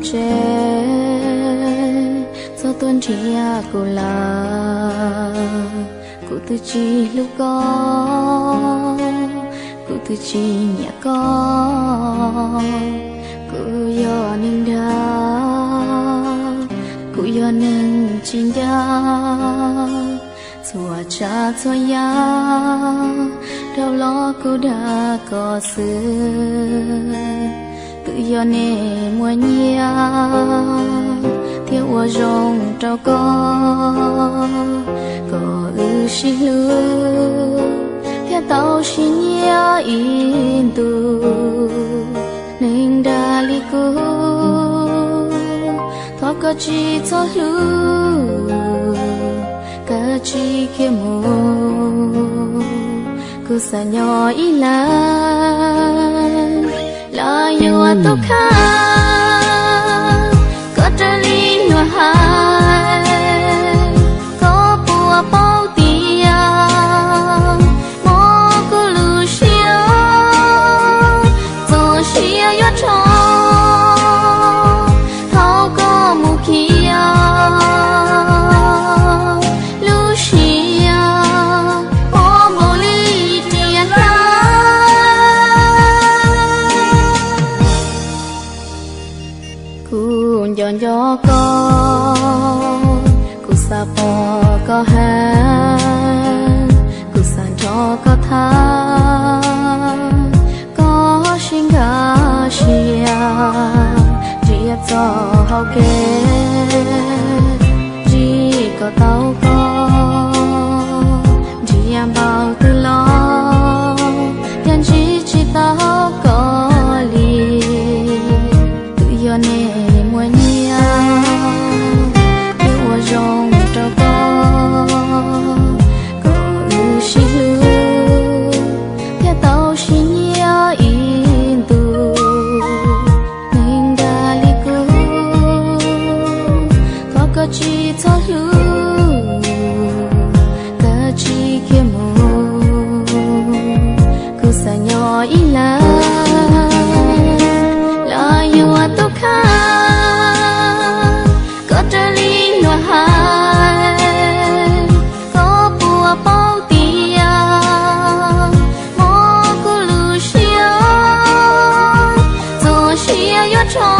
Tsev txhob tuaj nrhiav kuv lawm, kuv twb tsis hlub koj, kuv twb tsis nyiam koj. Kuv yog neeg dag, kuv yog neeg tsis ncaj, txhua tsav txhua yam dhau los kuv dag koj xwb. Twb yog nej muaj nyiaj thiaj ua zoo rau koj, kom wb sib hlub thiaj tau sib nyiam ib ntus. Neeg dag li kuv, thov koj tsis txhob hlub, koj tsis khiav mus, kuv xav nyob ib leeg los yuav tus kheej. Koj raws li luag hais, koj puas paub tias mob kuv lub siab, txoj sia yuav rho thaum koj mus khiav. Lub siab mob npaum li riam daj. Kuv nco nco koj, kuv xav pom koj heev, kuv xav nrog koj tham, koj sib nkag siab nrhiav txoj hau kev, ntsib kom tau koj, nrhiav npaum twg los thiaj ntsib tsis tau koj li. Twb yog nej muaj nyiaj thiaj ua zoo rau koj, kom wb sib hlub thiaj tau sib nyiam ib ntus. Neeg dag li kuv, thov koj tsis txhob hlub, koj tsis khiav mus, kuv xav nyob ib leeg los yuav tus kheej. Koj raws li luag hais, koj puas paub tias mob kuv lub siab, txoj sia yuav rho